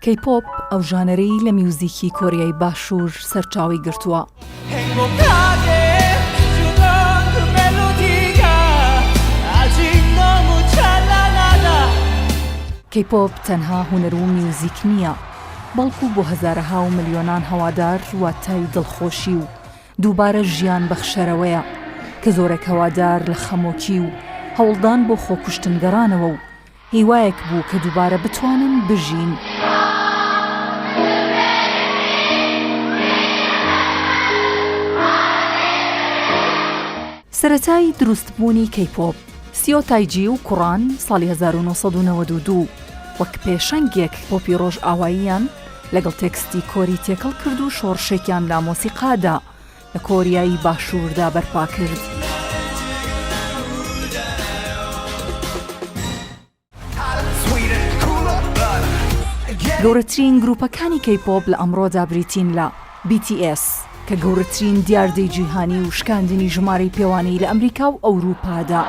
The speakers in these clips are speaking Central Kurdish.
کەیپۆپ ئەو ژانەرەی لە میوزیکی کۆریای باشوور سەرچاوەی گرتووە. کەیپۆپ تەنها هونەر و میوزیک نییە، بەڵکو بۆ هەزارەها و ملیۆنان هەوادار واتای دڵخۆشی و دووبارە ژیان بەخشەرەوەیە، کە زۆرێک هەوادار لە خەمۆکی و هەوڵدان بۆ خۆکوشتن گەڕانەوە و هیوایەک بوو کە دووبارە بتوانن بژین. سەرەتای دروستبوونی کەیپۆپ، سیۆ تایجی و کوڕان ساڵی 1992 وەک پێشەنگێک پۆپی ڕۆژئاواییان لەگەڵ تێکستی کۆری تێکەڵ کرد و شۆڕشێکیان لە مۆسیقادا لە کۆریای باشووردا بەرپا کرد. گەورەترین گروپەکانی کەیپۆپ لە ئەمڕۆدا بریتین لە، BTS، کە گەورەترین دیاردەی جیهانی و شکاندنی ژمارەی پێوانەیی لە ئەمریکا و ئەوروپادا.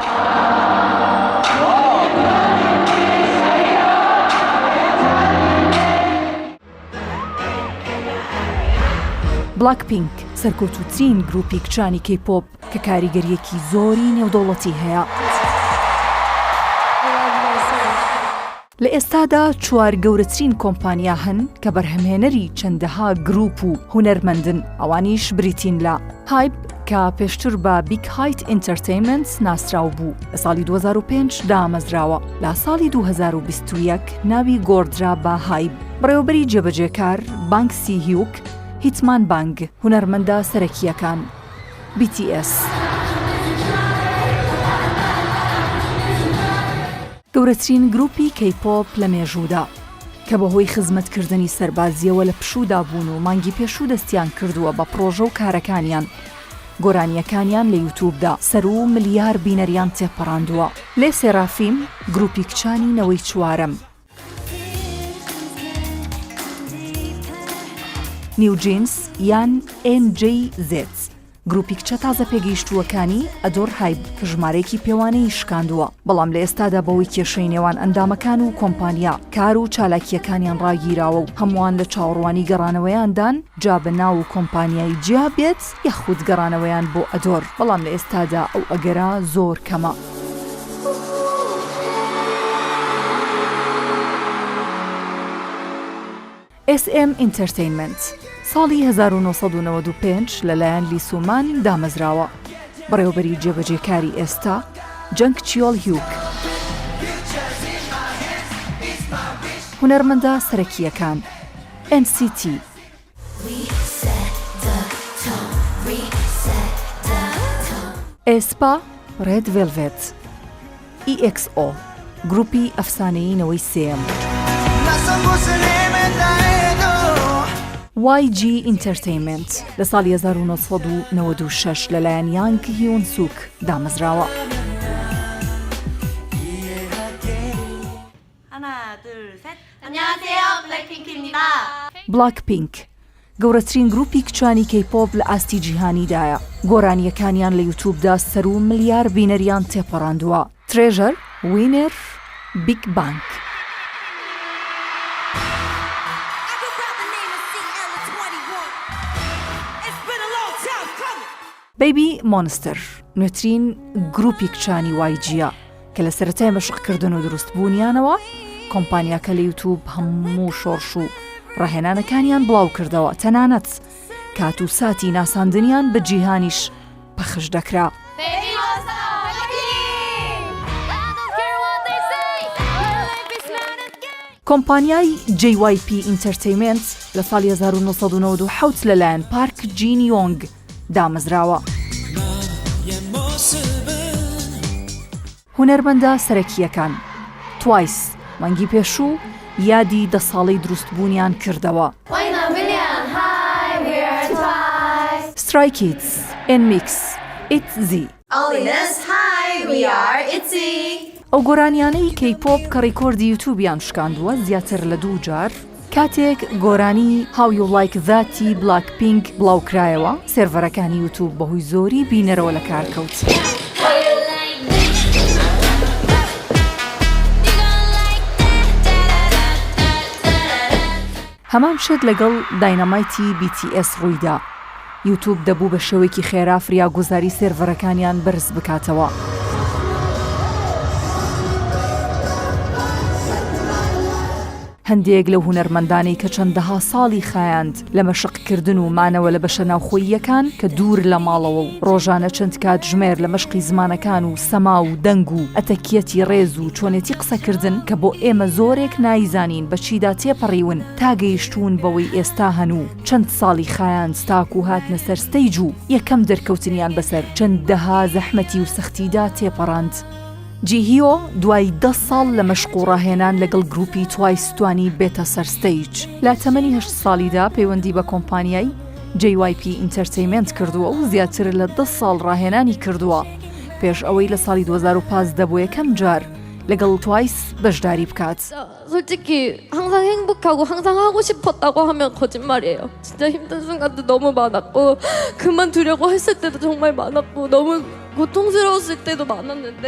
بلاک پینک، سەرکەوتووترین گروپی کچانی کەیپۆپ کە کاریگەرییەکی زۆری نێودەوڵەتی هەیە. لە ئێستادا چوار گەورەترین کۆمپانیا هەن کە بەرهەمهێنەری چەندەها گروپ و هونەرمەندن، ئەوانیش بریتین لە، هایب کە پێشتر بە بیگ هیت ئینتەرتەینمێنت ناسراو بوو، لە ساڵی 2005 دامەزراوە، لە ساڵی 2021 ناوی گۆڕدرا بە هایب. بەڕێوەبەری جێبەجێکار، بانگ سی هیوک، هیتمان بانگ، هونەرمەندە سەرەکییەکان. BTS. گەورەترین گروپی کەیپۆپ لە مێژوودا، کە بەهۆی خزمەتکردنی سەربازییەوە لە پشوودا بوون و مانگی پێشوو دەستیان کردووە بە پڕۆژە و کارەکانیان، گۆرانییەکانیان لە یوتوبدا سەروو ملیار بینەریان تێپەڕاندووە. لێ سێرافیم، گروپی کچانی نەوەی چوارەم. نیو جینس یان NJZ، گروپی کچە تازە پێگەیشتووەکانی ئەدۆر هایب کە ژمارەیەکی پێوانەیی شکاندووە، بەڵام لە ئێستادا بەهۆی کێشەی نێوان ئەندامەکان و کۆمپانیا کار و چالاکییەکانیان ڕاگیراوە و هەمووان لە چاوەڕوانی گەڕانەوەیاندان جا بە ناو و کۆمپانیای جیا بێت یاخود گەڕانەوەیان بۆ ئەدۆر، بەڵام لە ئێستادا ئەو ئەگەرە زۆر کەمە. ئێس ئێم ئینتەرتەینمێنت ساڵی 1995 لەلایەن لی سومان دامەزراوە، بەڕێوەبەری جێبەجێکاری ئێستا جەنگ چیۆل هیوک. هونەرمەندە سەرەکییەکان، NCT. ئێسپا، ڕێد ڤێلڤێت. EXO، گروپی ئەفسانەیی نەوەی سێیەم. YG Entertainment لە ساڵی 1996 لەلایەن یانگ هیون سوک دامەزراوە. بلاک پینک گەورەترین گروپی کچانی کەیپۆپ لە ئاستی جیهانیدایە، گۆرانییەکانیان لە یوتوبدا سەروو ملیار بینەریان تێپەڕاندووە. ترێژەر، وینێر، بیگ بانگ. بەیبی مۆنستەر نوێترین گروپی کچانی وای جیە کە لە سەرەتای مەشقکردن و دروستبوونیانەوە کۆمپانیاکە لە یوتوب هەموو شۆڕش و ڕاهێنانەکانیان بڵاو کردەوە تەنانەت کات و ساتی ناساندنیان بە جیهانیش پەخش دەکرا. کۆمپانیای JYP Entertainment لە ساڵی 1997 لەلایەن پارک جین یۆنگ دامەزراوە. هونەرمەندە سەرەکییەکان، توایس، مانگی پێشوو یادی دە ساڵەی دروستبوونیان کردەوە. سترای کیدز، ئێنمیکس، ئیتزی. ئەو گۆرانیانەی کەیپۆپ کە ڕیکۆردی یوتوبیان شکاندووە زیاتر لە دوو جار، کاتێک گۆرانی How You Like That ی بلاک پینک بڵاوکرایەوە، سێرڤەرەکانی یوتوب بەهۆی زۆری بینەرەوە لەکارکەوت. هەمان شت لەگەڵ داینامایتی بی تی ئێس ڕوویدا، یوتوب دەبوو بە شێوەیەکی خێرا فریاگوزاری سێرڤەرەکانیان بەرز بکاتەوە. هەندێک لەو هونەرمەندانەی کە چەندەها ساڵی خایاند لە مەشقکردن و مانەوە لە بەشە ناوخۆییەکان کە دوور لە ماڵەوە و ڕۆژانە چەند کاتژمێر لە مەشقی زمانەکان و سەما و دەنگ و ئەتەکیەتی ڕێز و چۆنێتی قسەکردن کە بۆ ئێمە زۆرێک نایزانین بە چیدا تێپەڕیون تا گەیشتوون بەوەی ئێستا هەن و چەند ساڵی خایاند تاکو هاتنە سەر stage و یەکەم دەرکەوتنیان بەسەر چەندەها زەحمەتی و سەختیدا تێپەڕاند. جیهیۆ دوای دە ساڵ لە مەشق و ڕاهێنان لەگەڵ گروپی توایس توانی بێتە سەر stage. لە تەمەنی هەشت ساڵیدا پەیوەندی بە کۆمپانیای، JYP Entertainment، کردووە و زیاتر لە دە ساڵ ڕاهێنانی کردووە پێش ئەوەی لە ساڵی 2015 بۆ یەکەم جار لەگەڵ توایس بەشداری بکات. 솔직히 항상 행복하고 항상 하고 싶었다고 하면 거짓말이에요. 진짜 힘든 순간도 너무 많았고 그만두려고 했을 때도 정말 많았고 너무 고통스러웠을 때도 많았는데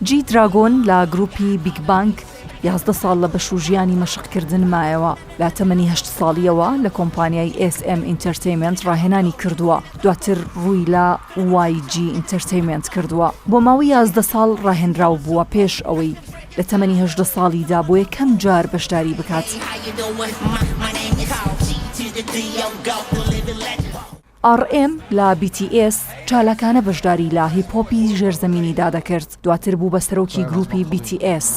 جی دراگۆن لە گروپی بیگ بانگ 11 ساڵ لە بەش و ژیانی مەشقکردن مایەوە. لە تەمەنی هەشت ساڵییەوە لە کۆمپانیای ئێس ئێم ئینتەرتەیمێنت ڕاهێنانی کردووە، دواتر ڕووی لە وای جی ئینتەرتەیمێنت کردووە. بۆ ماوەی 11 ساڵ ڕاهێنراو بووە پێش ئەوەی لە تەمەنی 18 ساڵیدا بۆ یەکەم جار بەشداری بکات. ئاڕ ئێم لە بی تی ئێس چالاکانە بەشداری لە هیپ هۆپی ژێرزەمینیدا دەکرد، دواتر بوو بە سەرۆکی گروپی بی تی ئێس.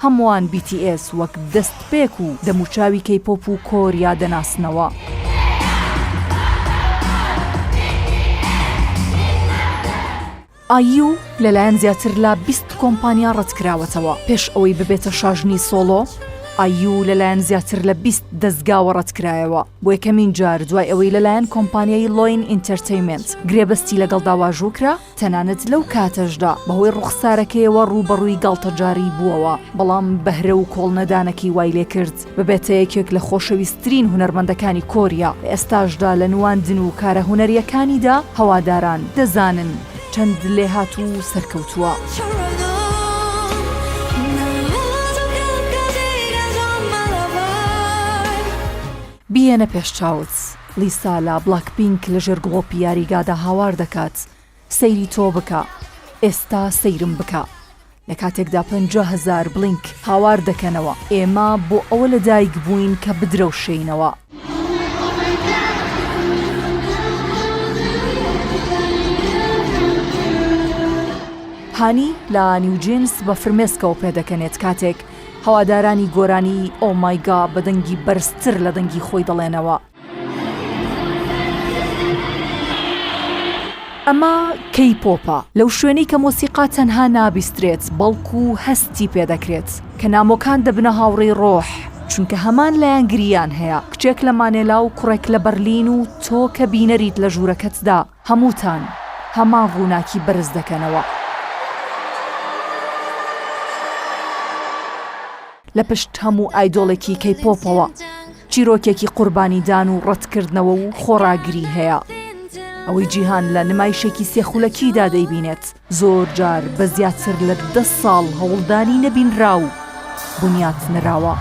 هەمووان بی تی ئێس وەک دەستپێک و دەموچاوی کەیپۆپ و کۆریا دەناسنەوە. ئاییو لەلایەن زیاتر لە 20 کۆمپانیا ڕەتکراوەتەوە. پێش ئەوەی ببێتە شاژنی سۆڵۆ، ئاییو لەلایەن زیاتر لە 20 دەزگاوە ڕەتکرایەوە. بۆ یەکەمین جار دوای ئەوەی لەلایەن کۆمپانیای لۆین ئینتەرتەیمێنت گرێبەستی لەگەڵدا واژوو کرا، تەنانەت لەو کاتەشدا بەهۆی ڕوخسارەکەیەوە ڕووبەڕووی گاڵتەجاڕی بووەوە، بەڵام بەهرە و کۆڵنەدانەکەی وای لێکرد ببێتە یەکێک لە خۆشەویستترین هونەرمەندەکانی کۆریا، لە ئێستاشدا لە نواندن و کارە هونەرییەکانیدا هەواداران دەزانن چەند لێهاتوو و سەرکەوتووە. بیهێنە پێش چاوت، لیسا لە بلاکپینک لە ژێر گڵۆپی یاریگادا هاوار دەکات، سەیری تۆ بکە، ئێستا سەیرم بکە. لە کاتێکدا 50,000 بڵینک هاوار دەکەنەوە، ئێمە بۆ ئەوە لەدایک بووین کە بدرەوشێینەوە. هانی لە نیوجینس بە فرمێسکەوە پێدەکەنێت کاتێک هەوادارانی گۆرانی Oh My God بە دەنگی بەرزتر لە دەنگی خۆی دەڵێنەوە. ئەمە کەی پۆپە، لەو شوێنەی کە مۆسیقا تەنها نابیسترێت، بەڵکو هەستی پێدەکرێت، کە نامۆکان دەبنە هاوڕێی ڕۆح، چونکە هەمان لایەنگرییان هەیە، کچێک لە مانێلا و کوڕێک لە بەرلین و تۆ کە بینەریت لە ژوورەکەتدا، هەمووتان هەمان ڕووناکی بەرز دەکەنەوە. لە پشت هەموو ئایدۆڵێکی کەیپۆپەوە چیرۆکێکی قوربانیدان و ڕەتکردنەوە و خۆڕاگری هەیە. ئەوەی جیهان لە نمایشێکی سێ خولەکیدا دەیبینێت، زۆر جار بە زیاتر لە دە ساڵ هەوڵدانی نەبینراو بنیات نراوە.